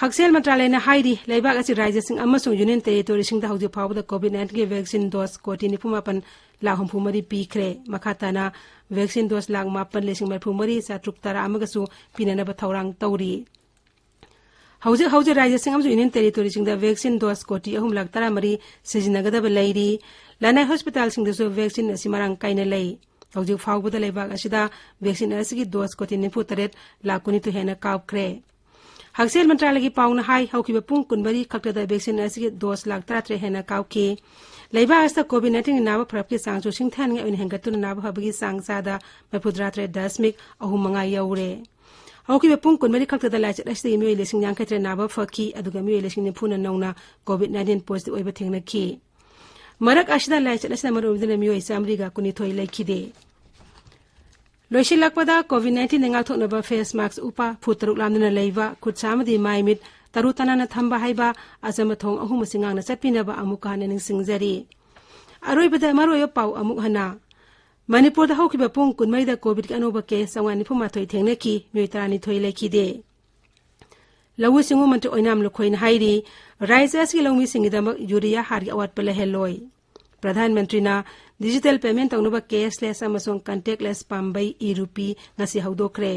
ꯍꯛꯁꯦꯜ ꯃꯟꯇ꯭ꯔꯥꯂꯌꯅ ꯍꯥꯏꯔꯤ, ꯂꯩꯕꯥꯛ ꯑꯁꯤ ꯔꯥꯖ꯭ꯌꯁꯤꯡ ꯑꯃꯁꯨꯡ ꯌꯨꯅꯤꯌꯟ ꯇꯦꯔꯤꯇꯣꯔꯤꯁꯤꯡꯗ ꯍꯧꯖꯤꯛ ꯐꯥꯎꯕꯗ ꯀꯣꯚꯤꯗ ꯅꯥꯏꯟꯇꯤꯟꯒꯤ ꯚꯦꯛꯁꯤꯟ ꯗꯣꯁ ꯀꯣꯇꯤ ꯅꯤꯐꯨ ꯃꯥꯄꯟ ꯂꯥꯈ ꯍꯨꯝꯐꯨ ꯃꯔꯤ ꯄꯤꯈ꯭ꯔꯦ꯫ ꯃꯈꯥ ꯇꯥꯅ ꯚꯦꯛꯁꯤꯟ ꯗꯣꯁ ꯂꯥꯈ ꯃꯥꯄꯟ ꯂꯤꯁꯤꯡ ꯃꯔꯤꯐꯨ ꯃꯔꯤ ꯆꯥꯇ꯭ꯔꯨꯛ ꯇꯔꯥ ꯑꯃꯒꯁꯨ ꯄꯤꯅꯅꯕ ꯊꯧꯔꯥꯡ ꯇꯧꯔꯤ꯫ ꯍꯧꯖꯤꯛ ꯍꯧꯖꯤꯛ ꯔꯥꯖ꯭ꯌꯁꯤꯡ ꯑꯃꯁꯨꯡ ꯌꯨꯅꯤꯌꯟ ꯇꯦꯔꯤꯇꯣꯔꯤꯁꯤꯡꯗ ꯚꯦꯛꯁꯤꯟ ꯗꯣꯁ ꯀꯣꯇꯤ ꯑꯍꯨꯝ ꯂꯥꯈ ꯇꯔꯥꯃꯔꯤ ꯁꯤꯖꯤꯟꯅꯒꯗꯕ ꯂꯩꯔꯤ꯫ ꯂꯅꯥꯏ ꯍꯣꯁꯄꯤꯇꯥꯜꯁꯤꯡꯗꯁꯨ ꯚꯦꯛꯁꯤꯟ ꯑꯁꯤ ꯃꯔꯥꯡ ꯀꯥꯏꯅ ꯂꯩ꯫ ꯍꯧꯖꯤꯛ ꯐꯥꯎꯕꯗ ꯂꯩꯕꯥꯛ ꯑꯁꯤꯗ ꯚꯦꯛꯁꯤꯟ ꯑꯁꯤꯒꯤ ꯗꯣꯁ ꯀꯣꯇꯤ ꯅꯤꯐꯨ ꯇꯔꯦꯠ ꯂꯥꯈ ꯀꯨꯟꯅꯤꯊꯣꯏ ꯍꯦꯟꯅ ꯀꯥꯞꯈ꯭ꯔꯦ꯫ ꯍꯛꯁꯦꯜ ꯃꯟꯇ꯭ꯔꯥꯂꯌꯒꯤ ꯄꯥꯎꯅ ꯍꯥꯏ, ꯍꯧꯈꯤꯕ ꯄꯨꯡ ꯀꯨꯟꯃꯔꯤ ꯈꯛꯇꯗ ꯚꯦꯛꯁꯤꯟ ꯑꯁꯤꯒꯤ ꯗꯣꯁ ꯂꯥꯈ ꯇꯔꯥꯇꯔꯦꯠ ꯍꯦꯟꯅ ꯀꯥꯞꯈꯤ꯫ ꯂꯩꯕꯥꯛ ꯑꯁꯤꯗ ꯀꯣꯚꯤꯗ ꯅꯥꯏꯟꯇꯤꯟꯒꯤ ꯅꯥꯕ ꯐꯔꯛꯀꯤ ꯆꯥꯡꯁꯨ ꯁꯤꯡꯊꯍꯟꯅꯤꯡꯉꯥꯏ ꯑꯣꯏꯅ ꯍꯦꯟꯒꯠꯇꯨꯅ ꯅꯥꯕ ꯐꯕꯒꯤ ꯆꯥꯡ ꯆꯥꯗ ꯃꯔꯤꯐꯨꯇꯔꯥ ꯇꯔꯦꯠ ꯗꯁꯃꯤꯛ ꯑꯍꯨꯝ ꯃꯉꯥ ꯌꯧꯔꯦ꯫ ꯍꯧꯈꯤꯕ ꯄꯨꯡ ꯀꯨꯟꯃꯔꯤ ꯈꯛꯇꯗ ꯂꯥꯏꯆꯠ ꯑꯁꯤꯗꯒꯤ ꯃꯤꯑꯣꯏ ꯂꯤꯁꯤꯡ ꯌꯥꯡꯈꯩꯇꯔꯦꯠ ꯅꯥꯕ ꯐꯈꯤ, ꯑꯗꯨꯒ ꯃꯤꯑꯣꯏ ꯂꯤꯁꯤꯡ ꯅꯤꯐꯨꯅ ꯅꯧꯅ ꯀꯣꯚꯤꯗ ꯅꯥꯏꯟꯇꯤꯟ ꯄꯣꯖꯤꯇꯤꯚ ꯑꯣꯏꯕ ꯊꯦꯡꯅꯈꯤ꯫ ꯃꯔꯛ ꯑꯁꯤꯗ ꯂꯥꯏꯆꯠ ꯑꯁꯤꯅ ꯃꯔꯝ ꯑꯣꯏꯗꯨꯅ ꯃꯤꯑꯣꯏ ꯆꯥꯃꯔꯤꯒ ꯀꯨꯟꯅꯤꯊꯣꯏ ꯂꯩꯈꯤꯗꯦ꯫ ꯂꯣꯏꯁꯤꯜꯂꯛꯄꯗ ꯀꯣꯚꯤꯗ ꯅꯥꯏꯟꯇꯤꯟꯗꯒꯤ ꯉꯥꯛꯊꯣꯛꯅꯕ ꯐꯦꯁ ꯃꯥꯛꯁ ꯎꯞꯄ, ꯐꯨꯠ ꯇꯔꯨꯛ ꯂꯥꯝꯗꯨꯅ ꯂꯩꯕ, ꯈꯨꯠ ꯁꯥ ꯑꯃꯗꯤ ꯃꯥꯏ ꯃꯤꯠ ꯇꯔꯨ ꯇꯅꯥꯟꯅ ꯊꯝꯕ ꯍꯥꯏꯕ ꯑꯆꯝꯕ ꯊꯧꯑꯣꯡ ꯑꯍꯨꯝ ꯑꯁꯤ ꯉꯥꯛꯅ ꯆꯠꯄꯤꯅꯕ ꯑꯃꯨꯛꯀ ꯍꯟꯅ ꯅꯤꯡꯁꯤꯡꯖꯔꯤ꯫ ꯑꯔꯣꯏꯕꯗ ꯃꯔꯨꯑꯣꯏꯕ ꯄꯥꯎ ꯑꯃꯨꯛ ꯍꯟꯅ꯫ ꯃꯅꯤꯄꯨꯔꯗ ꯍꯧꯈꯤꯕ ꯄꯨꯡ ꯀꯨꯟꯃꯔꯤꯗ ꯀꯣꯚꯤꯗꯀꯤ ꯑꯅꯧꯕ ꯀꯦꯁ ꯆꯥꯝꯃꯉꯥ ꯅꯤꯐꯨ ꯃꯥꯊꯣꯏ ꯊꯦꯡꯅꯈꯤ, ꯃꯤꯑꯣꯏ ꯇꯔꯥꯅꯤꯊꯣꯏ ꯂꯩꯈꯤꯗꯦ꯫ ꯂꯧꯎ ꯁꯤꯡꯎ ꯃꯟꯇ꯭ꯔꯤ ꯑꯣꯏꯅꯥꯝ ꯂꯨꯈꯣꯏꯅ ꯍꯥꯏꯔꯤ, ꯔꯥꯖ꯭ꯌ ꯑꯁꯤꯒꯤ ꯂꯧꯃꯤꯁꯤꯡꯒꯤꯗꯃꯛ ꯌꯨꯔꯤꯌꯥ ꯍꯥꯔꯒꯤ ꯑꯋꯥꯠꯄ ꯂꯩꯍꯜꯂꯣꯏ꯫ ꯄ꯭ꯔꯙꯥꯟ ꯃꯟꯇ꯭ꯔꯤꯅ ꯗꯤꯖꯤꯇꯦꯜ ꯄꯦꯃꯦꯟ ꯇꯧꯅꯕ ꯀꯦꯁꯂꯦꯁ ꯑꯃꯁꯨꯡ ꯀꯟꯇꯦꯛꯂꯦꯁ ꯄꯥꯝꯕꯩ ꯏ-ꯔꯨꯄꯤ ꯉꯁꯤ ꯍꯧꯗꯣꯛꯈ꯭ꯔꯦ꯫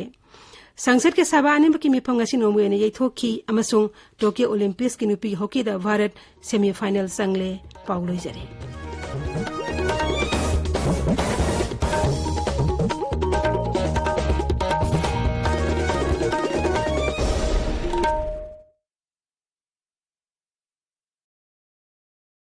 ꯁꯪꯁꯠꯀꯤ ꯁꯚꯥ ꯑꯅꯤꯃꯛꯀꯤ ꯃꯤꯐꯝ ꯉꯁꯤ ꯅꯣꯡꯃꯒꯤ ꯑꯣꯏꯅ ꯌꯩꯊꯣꯛꯈꯤ ꯑꯃꯁꯨꯡ ꯇꯣꯀꯤꯌꯣ ꯑꯣꯂꯤꯝꯄꯤꯛꯁꯀꯤ ꯅꯨꯄꯤꯒꯤ ꯍꯣꯀꯤꯗ ꯚꯥꯔꯠ ꯁꯦꯃꯤꯐꯥꯏꯅꯦꯜ ꯆꯪꯂꯦ꯫ ꯄꯥꯎ ꯂꯣꯏꯖꯔꯦ꯫